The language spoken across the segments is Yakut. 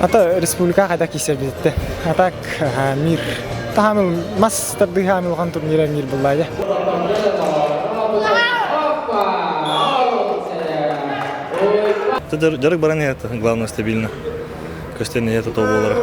Ата республика хайда киисэрбитте. А так мир. Таһамыл мас тардыһа амилхан турнира мир буллая. Дьарык баран это главное стабильно. Көстөн это то буолара.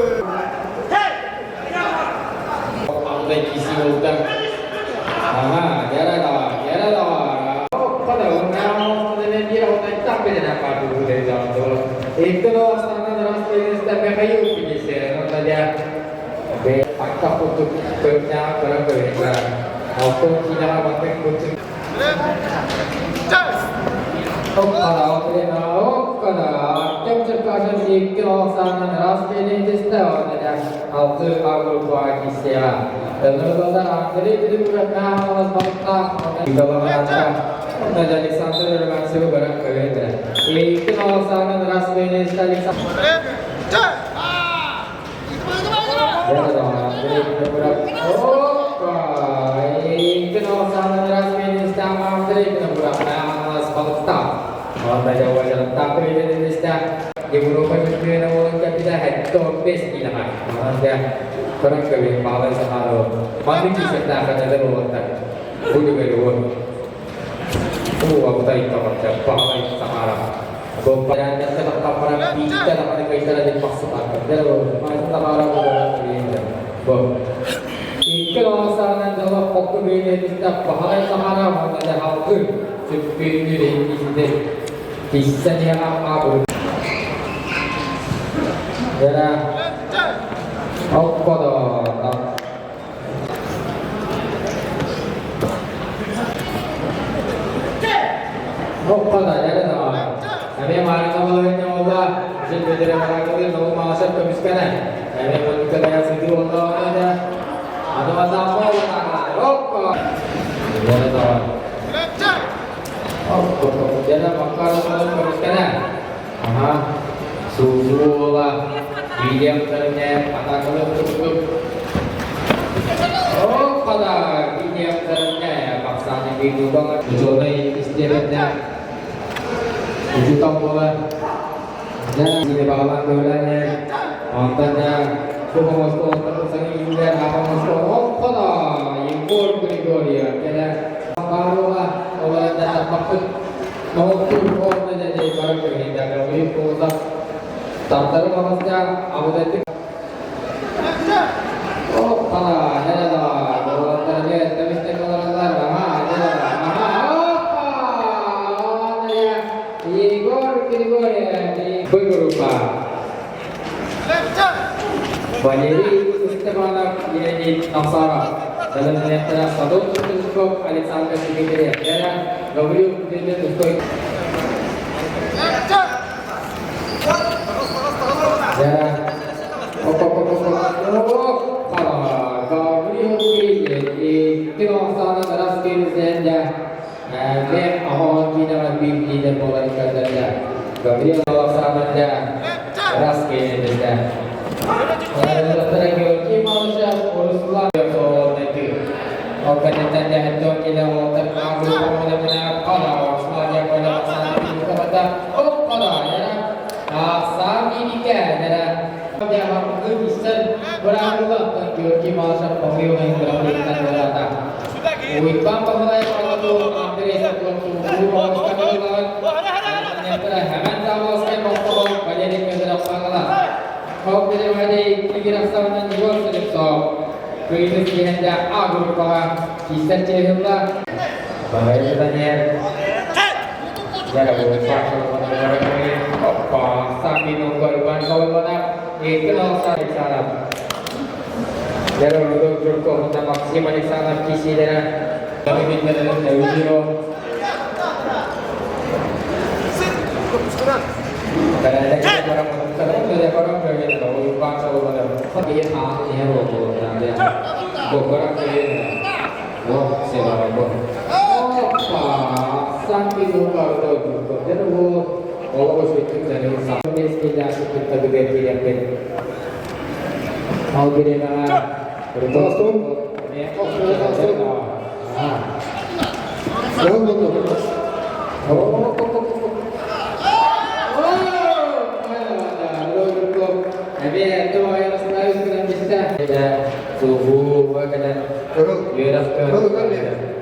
Сулууга кэлэн үөрэх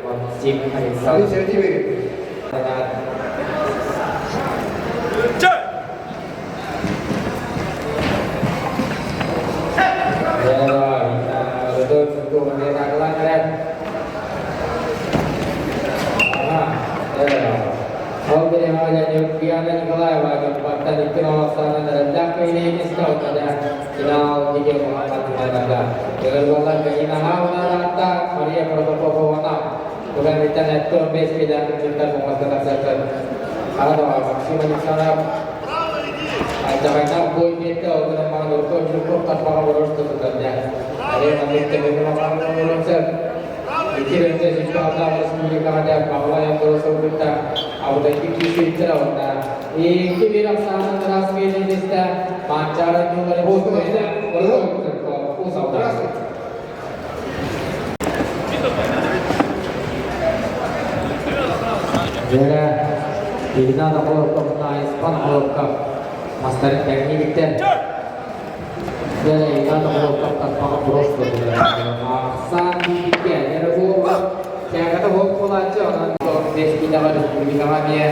Максим Александрович Ол бириэмэҕэ Ньургуяна Николаева Горбаттан икки ноолохтоонон эрэллээх кыайыыны ортода финал диге муһамматынан Ыгырбаллар Галина Хавна Мария Протопопована Туган эттон бес педагог муҥаска тахсартан Харадова Максим Александров Айдагайна бой биэрдэ ол гынан маҕан урукку Жуков тарбаҕа борор тутутарда. Ария маннык төбөнү маҕан оҥорон сөп. Икки өртө Сүүспэҕэлээх республикаҕа дьэ Павла Янголосов кытта абытайдык киирсибиттэрэ уонна икки биир ахсаанынан ыраас биэриилистэ Манчаары ньууларын Уус Алдан. Вера Ирина Охлопковна Испан Охлопков мастарын тэҥниибиттэр. Вера Иван Охлопков тарпаҕа просто Ахсаан бииргэ Вера Волков кээмэтэ уол буолааччы, онон 5 киилэҕэ республикаҕа эмиэ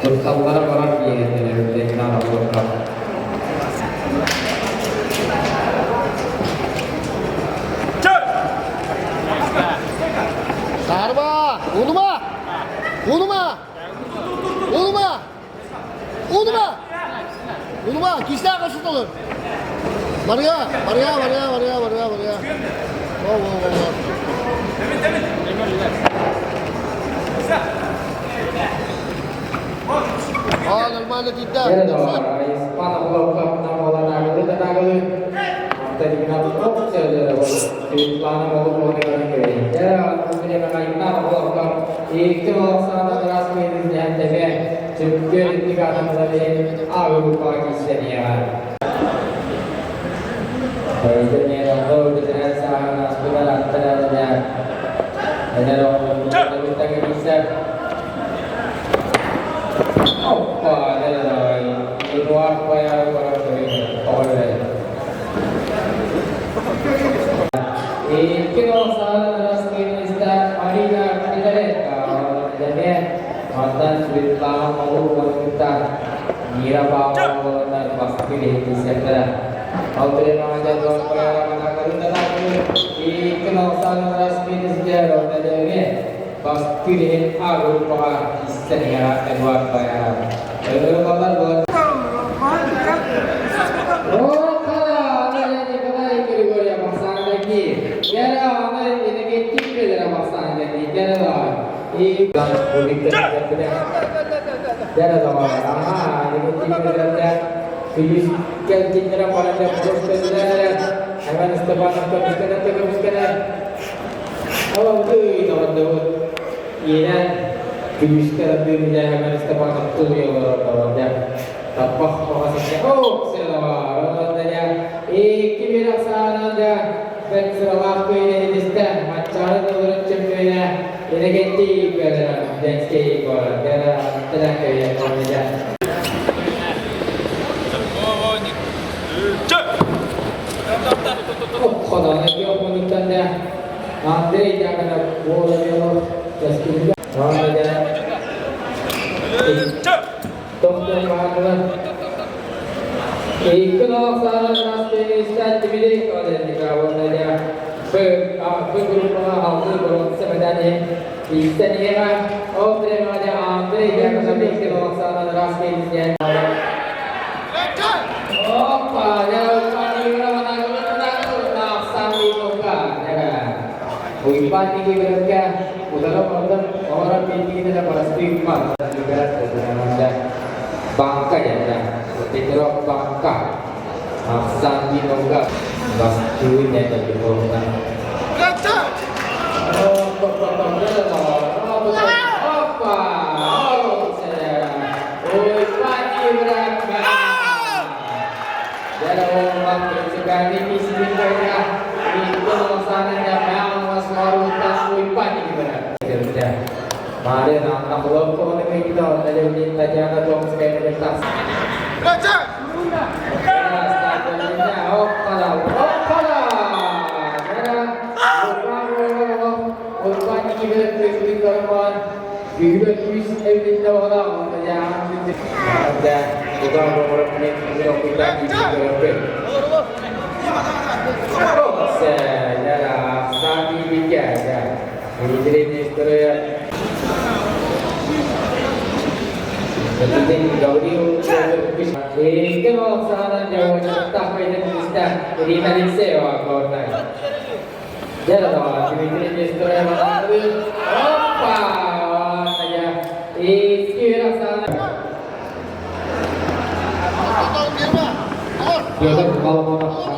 тутталлара барар диэн Иван Охлопков. Сарба! Улума! Улума! Улума! Улума! Улума! Кисә кашытылыр. Барыга, барыга, барыга, барыга, барыга, барыга. Во, во, во, во. А, нормально тиийдэ. Вера Испан Охлопков буолан тагылы Светлана Икки Опа, Эдуард Марина Федоренко және онтон Светлана Молукова Мира Павловна бастакы лиһиттэрэ. Ол бириэмэҕэ бастыыр иһин А группаҕа истэн Эдуард Бояров. Ыҥырыллаллар буолар. Николай Григорьев Оксанаки. Яра аны энергетик Оксанаки. Яра и Яра ага, Күйүскә баранда Иван Степанов көмүскэнэ көмүскэнэ. Ол Иэнэн күйүскә дымда Иван Степанов тулуйалар Таппах оҕасыгар икки бир ахсаанан бэрт сыралаах кыайан Манчаары тылырын чөмпүйүнэ Иннокентий Федоров Донской город Дара кыайан Андрей Дьяконов Володимир Кэскилгэ Тохтон баардылар. Икки Дмитрий Б А Б группаҕа алты боруонса медали Истэн ол бириэмэҕэ Андрей Дьяконов икки охсаанан ыраас киирсиэн. Опа, Уйбаан Никифоровка удара ордон оҥорон биэрдигинэ барастыыммат. Банка дьэ. Петров банка. Ахсан Димовка. Бастыын это духовно. Опа! Уйбаан Никифоров. Татьяна Томская Опа! Опа! Никифоров көстүн көрөн Бүгүн күүс эбилиннэ оҕолоох Петр Коломонов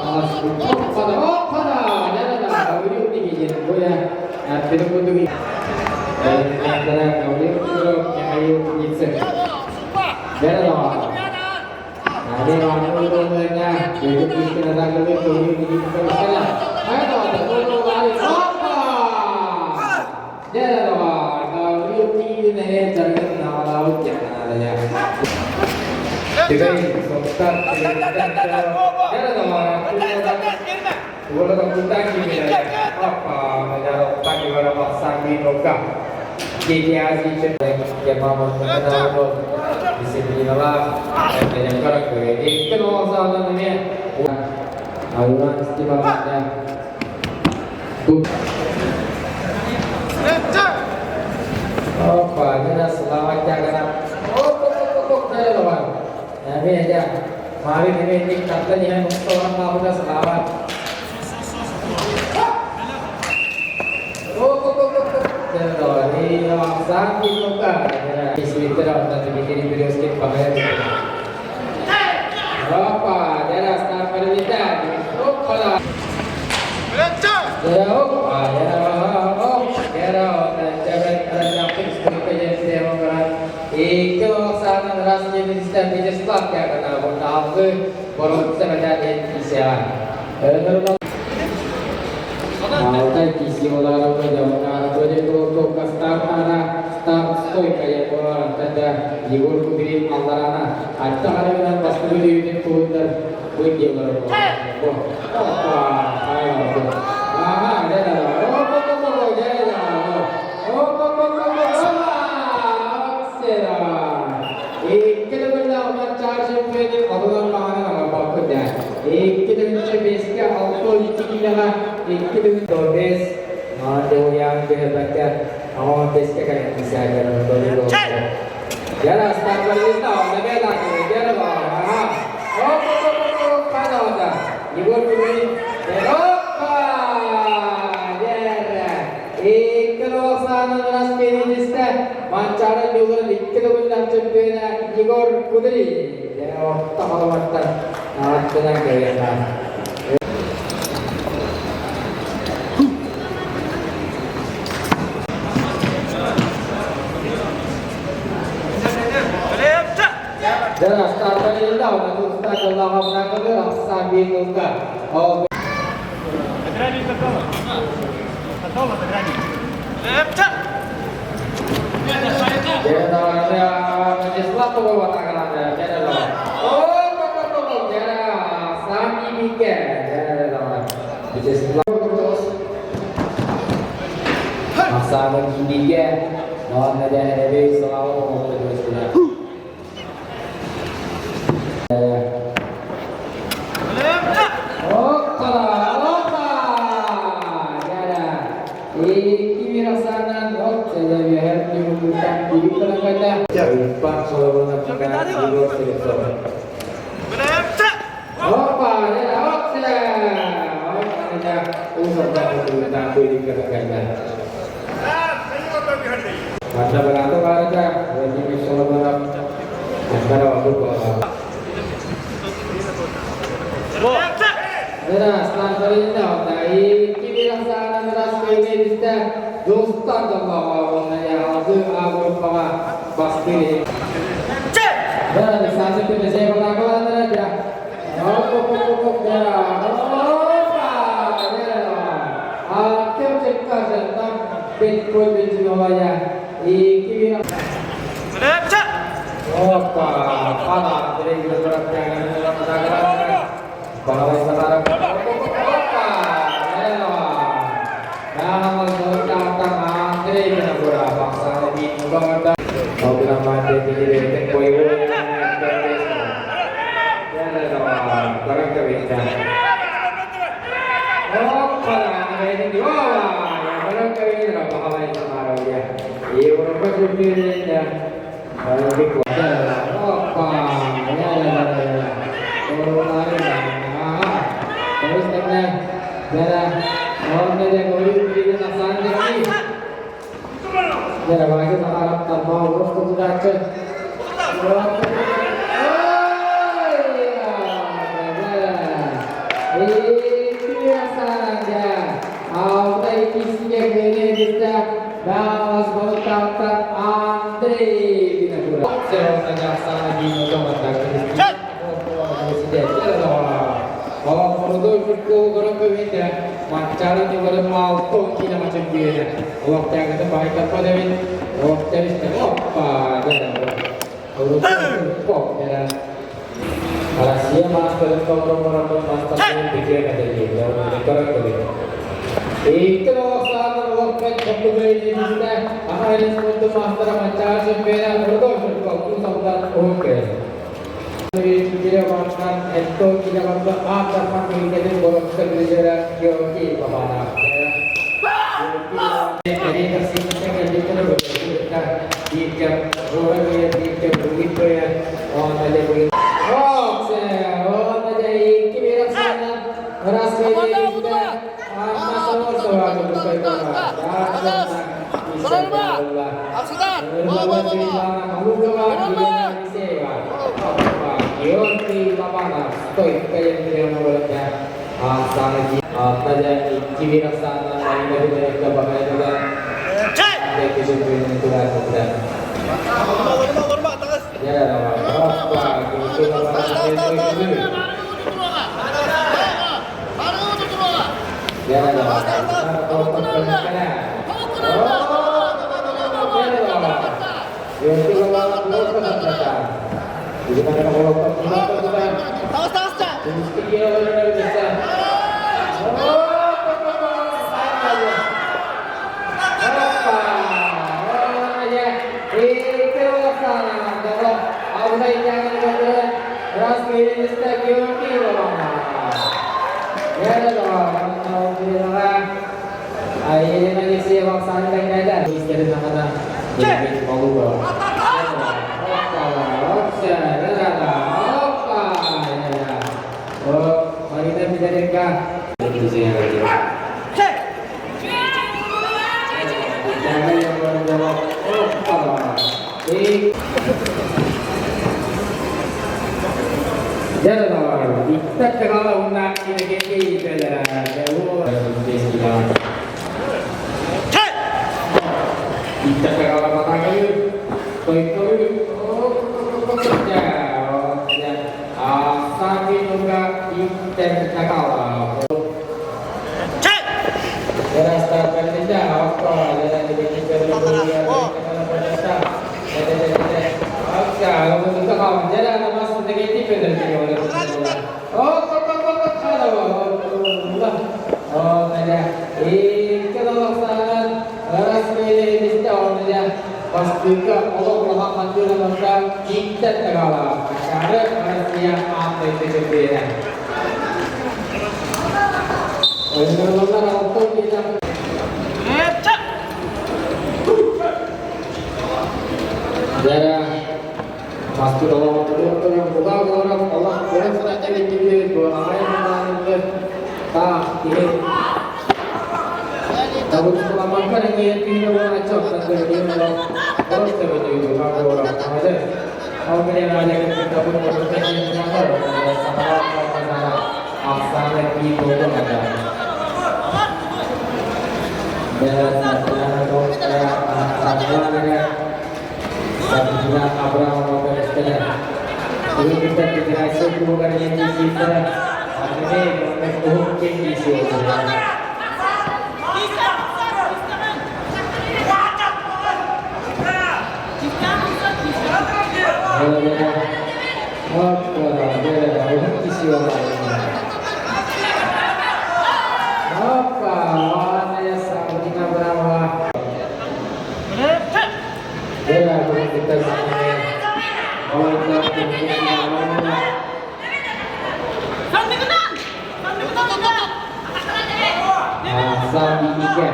Asal Арыслан Ильиче.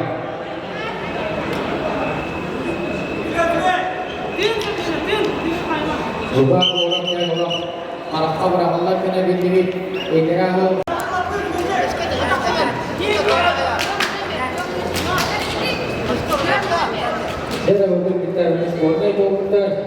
Луга буолан диэн олох харахха быраҕыллар гына биллибит итирэ Это вот сборной буолбуттар.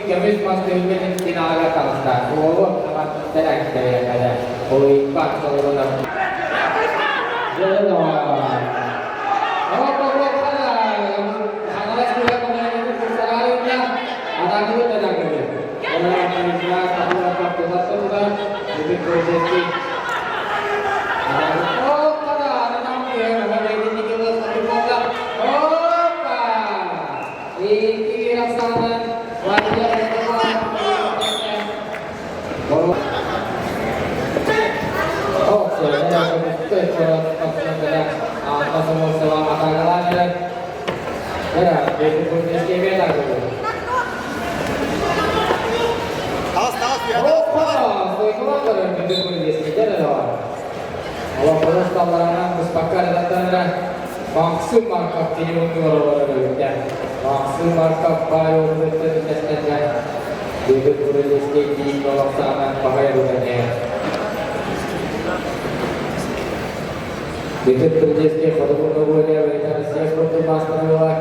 көмүс мас түһүлгэтин финалыгар таҕыста. Уолу Аматтан аккиттэриэххэ Уйбаан сололонор. Максим Марков Максим Марков баай Дебет Бурелеске кийин балахсаанан баһайрыгане. Дебет Бурелеске хотугу ногуоля Россия спорту маастарыла.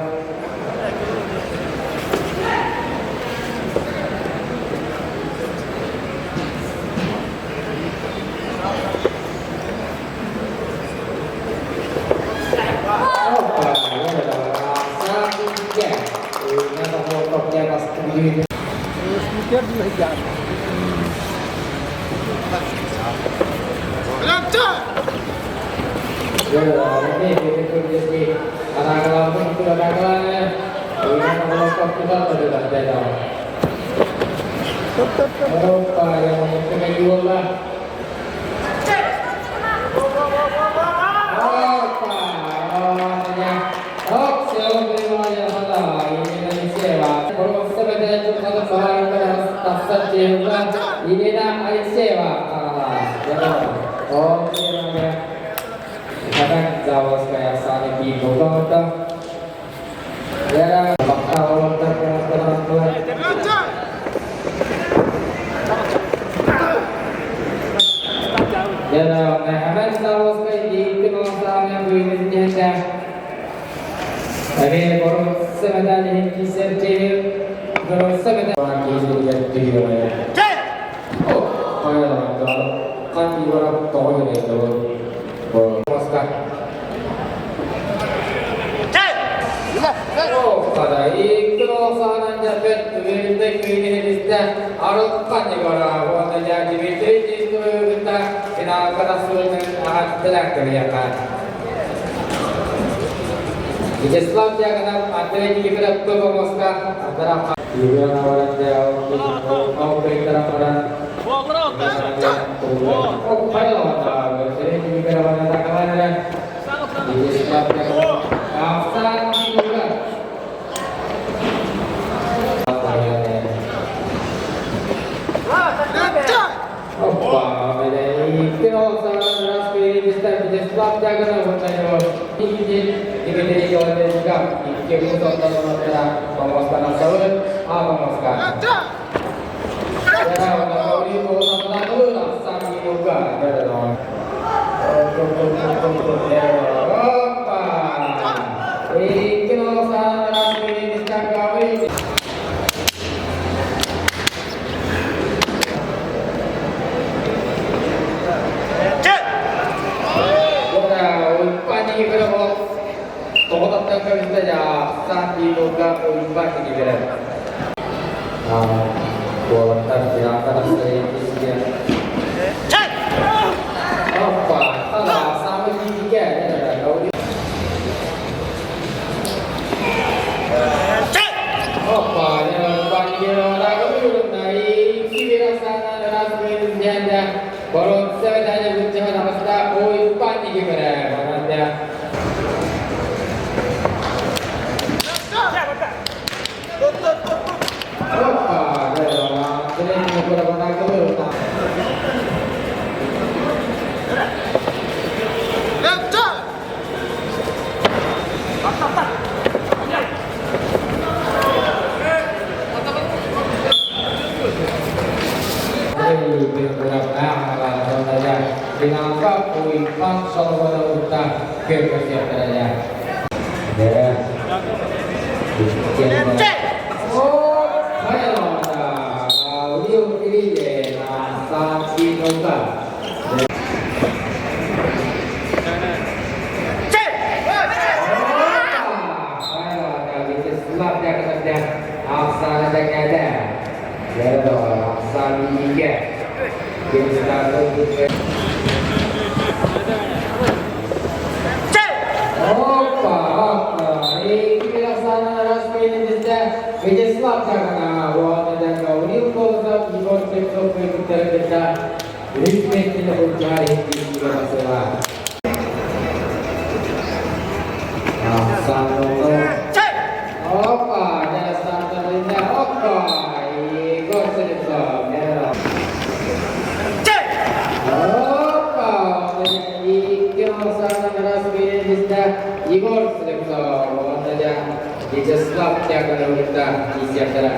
Опа, Елена Алексеева. Вячеслав Дьяконов, Андрей Никифоров Көбөмоска, Дэҥҥээтэ. Ахсаан бииргэ. Опа, опа. Икки ахсаанынан араас киэнитистэ Вячеслав Дьаҕана уонна Гаврил Колосов, Егор Слепцов кыайбыттарын кытта үһүс миэстэни былдьаһар иһин киирсиигэ тахсыаҕа. Опа, опа, Егор Слепцов. Опа, икки ахсаанынан араас киэнитистэ Егор Слепцов уонна Вячеслав Дьяконов кытта киирсиэхтэрэ.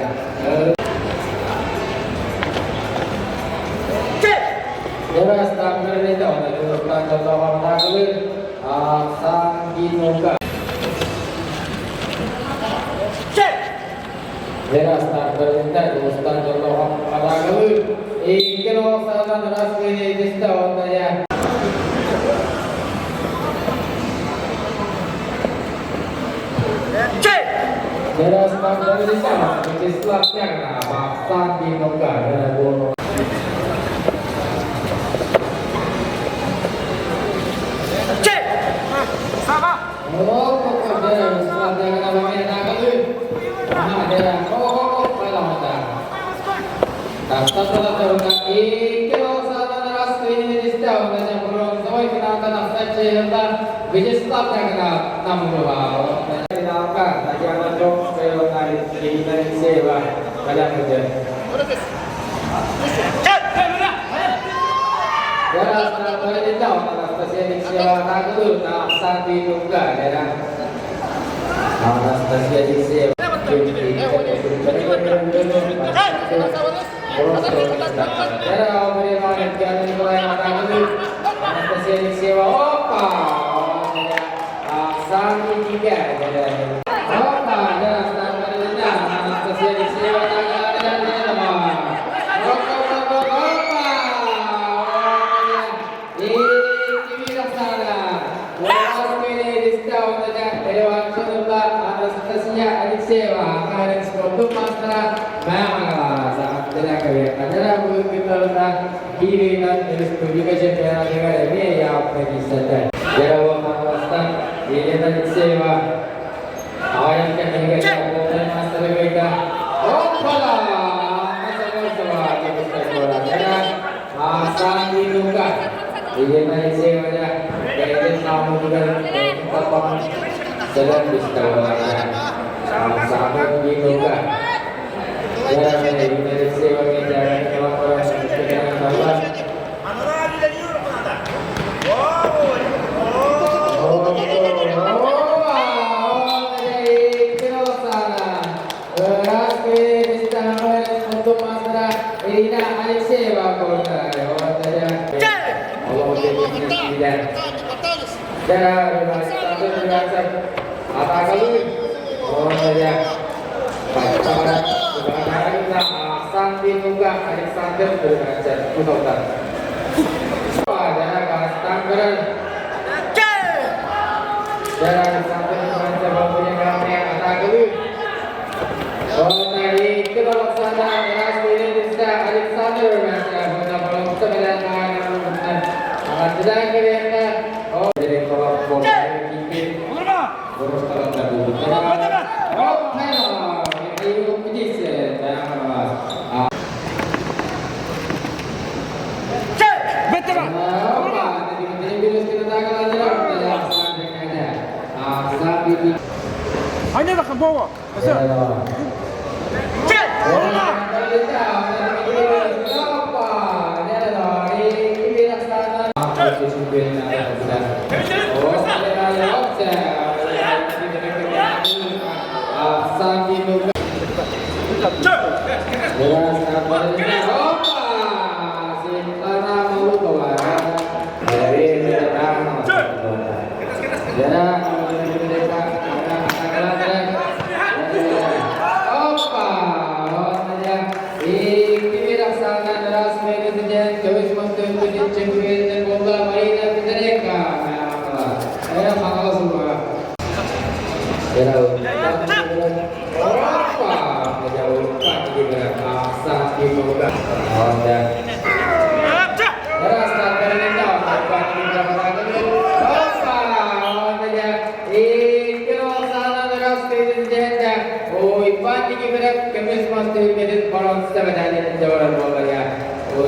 Көмүс мас түһүлгэтин боронса медалин барар буоллар.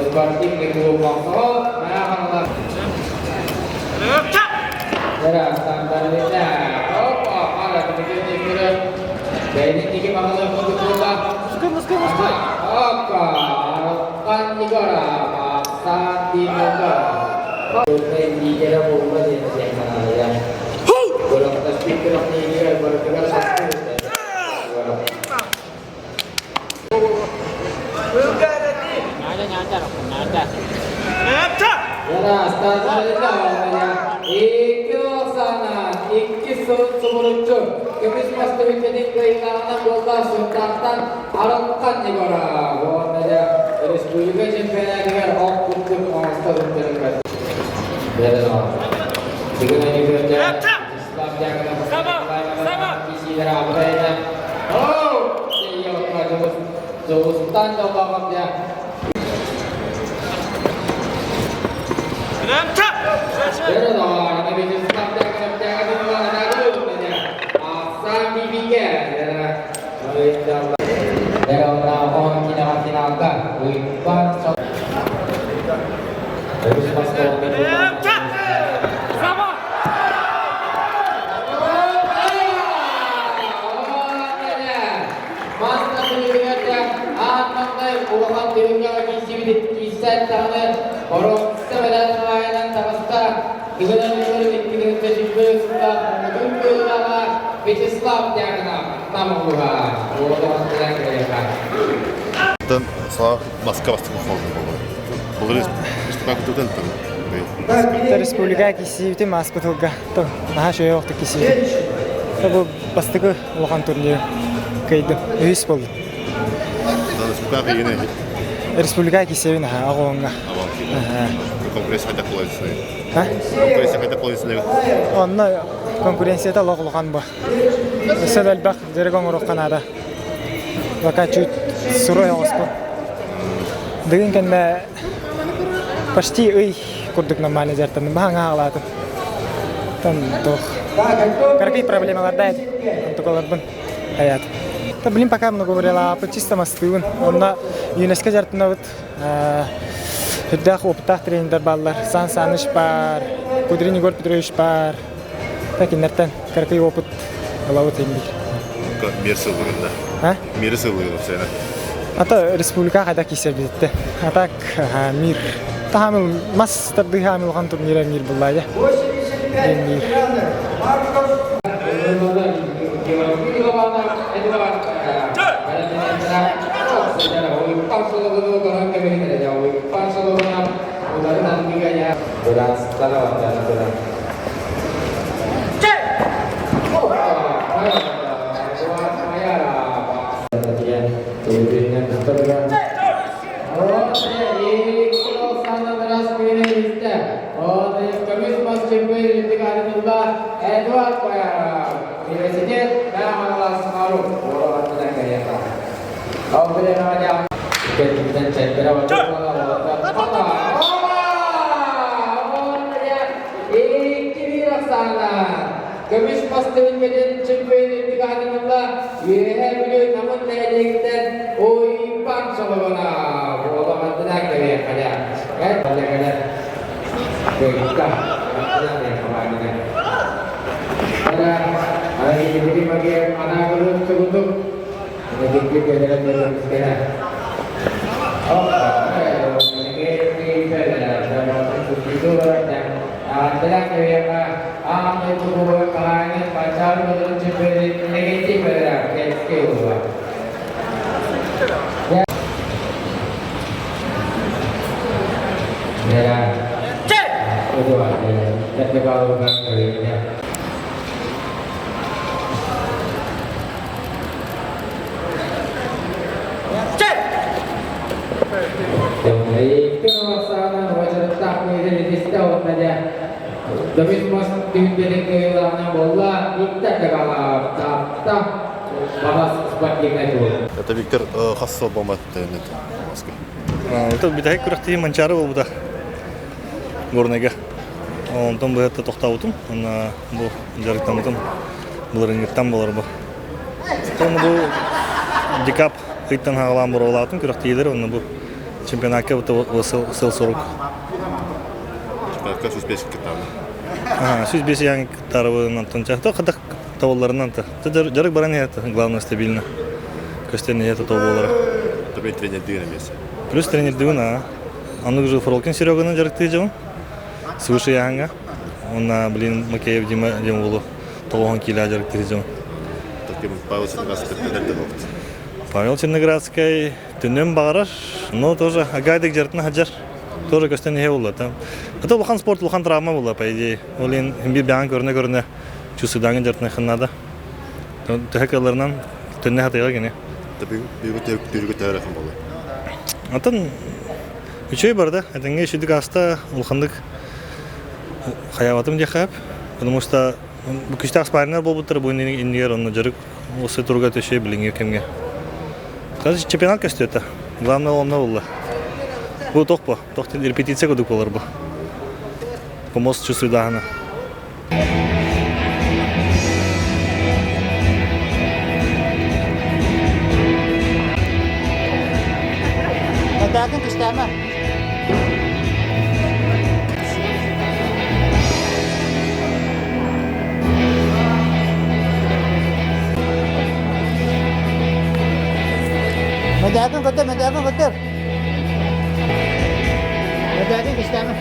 Спортивный клуб Мохсоҕол Хаҥалас. Икки сыл субуруччу көмүс мас түмүктэнин кыайыылааҕынан буолла Сунтаартан Арылхан Егоров уонна да республика чемпионатыгар ох курдук оҥосто сылдьарыгар. Бүгүн Вячеслав Дьяконов Дьулустан Доллоҕов Маска түмүгэр аан маҥнай улахан түһүлгэҕэ киирсибит киирсээт даҕаны боруокса бэлэм хаһаайынан таҕыста. Тыгын өлүгэр икки сүүрбэ сыллаах муҥутуур кыайыылааҕа Вячеслав Дьяконов Нам улууһа уолугар кэлиэхэ. Слава Москва бастакы холбун буолар. Былырыын республика Республика киирсиибитин ааспыт сылга наһаа үчүгэй олохтук киирсибитим. Бу бастакы улахан турнир кыайдым. Үһүс буоллум. Республика кыйыны Республика киирсэбин аха оҕоҥҥа. Конкуренция хайдах буолар Конкуренция хайдах буолар Онно конкуренцията олох улахан бу. Өссө да элбэх дьарык оҥоруохха наада. Пока чуть сырой оҕоспун. Дыгын кэннэ почти ый курдук нормально дьарыктанным. Баһаҥа аҕалаатым. Тон туох. Кыракый проблемаларда эти. Онтукаларбын хаят. Да, блин, пока много говорила, чисто мастыыбын. Онно ЮНЕСКО дьарыктанабыт. Үрдээх опыттаах тренердэр бааллар. Сан Саныч баар, Кудрин Егор Петрович баар. Кинилэртэн кыракый опыт ылабыт инбит. Мир сыллыгында. А? Мири сыллыгын сена. Ата республика хайда киирсэрбитте. А так мир. Таһамыл мас тардыһаамылхан турнира мир буллаайа. Мир. Көмүс мас түһүлгэтин чемпионы аатырылла Үөһээ Бүлүү Намын нэһилиэгиттэн Уйбаан Соломона буолаҕардына кэлиэххэ кэлэ кыайда Это Виктор хас сыл бомбат Москва. Это бүтэһик күрэхтэһии Манчаары буолбута Горнайга. Онтон быһатта тохтообутум. Онно бу дьарыктаммытым былырыыҥҥыттан буолар бу. Оттон бу декаб ыйтан хаалаан боруолаатым күрэхтэһиилэр онно бу чемпионакка сыл сорук. Чемпионатка 105 кыттаабын. 105 ян кыттарыбын онтон хатах табылларынан та. Дьарык баран иһэ главное стабильно. Көстөн иһэ тото буолара. Тобой тренердыгын эмиэс. Плюс тренердыгын а. Оннук же Фролкин Сереганы дьарыктыы дьон. Свыше яһанга. Онна, блин, Макеев Дима диэн уолу тоҕоһон киилэ дьарыктыы дьон. Таким Павел Черноградский Павел Черноградскай түннүн баҕарар, но тоже агайдык дьарытына хаджар. Тоже көстөн иһэ буолла. Там. Это улахан спорт, улахан травма буолла, по идее. Ол иһин биир бэҕэн көрүнэ-көрүнэ чувствуйдаҥын дьарытына надо. Төһө кыалларынан төннө хатыйга кини. Бүгү төһөрөхөн буолла. Атын үчүгэй барда. Этэҥҥэ үчүгдүк ааста улаханнык хайаабатым диэххэ Потому что бу күстээх спарриннар буолбуттар бу иннигэр онно дьарык осы туруга төшө билиҥҥи кэмҥэ. Қазір чемпионат көстүөтэ. Главное онно булла. Бу тох бу. Тох репетиция кудук болар бу. Помост чувствуйдаһына. Этаатын кистээмэ. Мэдээкин көтөр, мэдээкин көтөр. Мэдээкин кистээмэ.